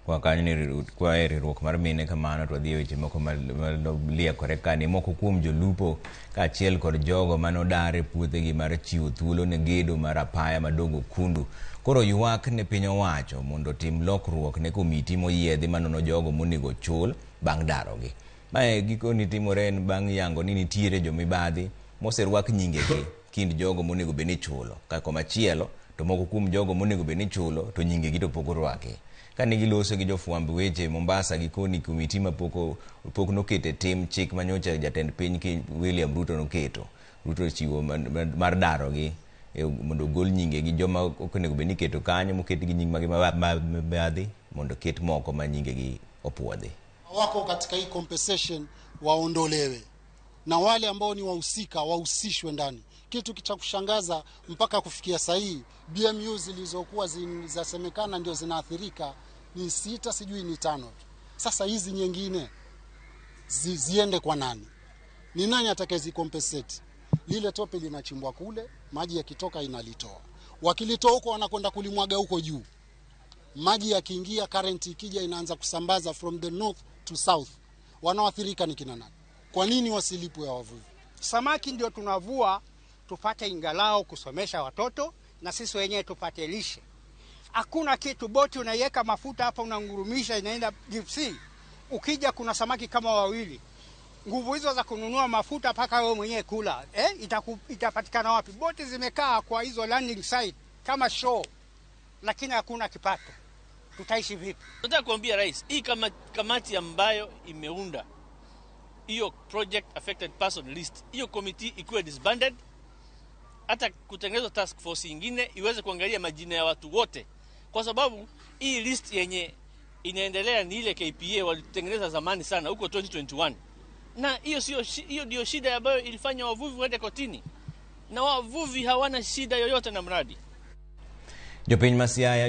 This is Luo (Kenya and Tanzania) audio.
Kwa kanyo ni kwa e riwruok mar mine kamano to wadhi e weche moko maliekore ka ni moko kuom jolupo kaachiel kod jogo manodar e puothegi mar chiwo thuolo ne gedo mar apaya madongo kundu koro ywak ne piny owacho mondo otim lokruok ne komiti moyiedhi manono jogo monego chul bang' darogi. Mae gikoni timore en bang' yango ni nitiere jomibadhi moserwak nyingegi kind jogo monego bed ni ichulo. Ka komachielo to moko kuom jogo monego bed ni ichulo to nyingegi to pok orwaki. Kane giloso gi jofwamb weche Mombasa gi koni komiti ma pok nokete tim chik manyocha jatend piny William Ruto noketo. Ruto ochiwo mar darogi mondo ogol nyingegi joma ok onego bed ni iketo kanyo moket gi nying mibadhi mondo oket moko ma nyingegi opuodhi. Wako katika hii compensation waondolewe na wale ambao ni wahusika wahusishwe ndani. Kitu cha kushangaza mpaka kufikia sasa hii BMU zilizokuwa zinasemekana ndio zinaathirika ni 6 sijui ni 5 tu. Sasa hizi nyingine ziende kwa nani? Ni nani atakayezicompensate? Lile tope linachimbwa kule, maji yakitoka inalitoa. Wakilitoa huko wanakwenda kulimwaga huko juu. Maji yakiingia, current ikija inaanza kusambaza from the north to south. Wanaoathirika ni kina nani? Kwa nini wasilipwe wavuvi? Samaki ndio tunavua tupate ingalao kusomesha watoto na sisi wenyewe tupate lishe. Hakuna kitu, boti unaiweka mafuta hapa unangurumisha inaenda deep sea. Ukija kuna samaki kama wawili. Nguvu hizo za kununua mafuta paka wewe mwenyewe kula, itapatikana wapi? Boti zimekaa kwa hizo landing site kama show, lakini hakuna kipato. Tutaishi vipi? Nataka kuambia rais, hii kamati ambayo imeunda hiyo project affected person list, hiyo committee ikuwe disbanded, hata kutengenezwa task force nyingine iweze kuangalia majina ya watu wote, kwa sababu hii list yenye inaendelea ni ile KPA walitengeneza zamani sana huko 2021, na hiyo sio hiyo ndio shida ambayo ilifanya wavuvi waende kotini, na wavuvi hawana shida yoyote na mradi. Jopiny ma Siaya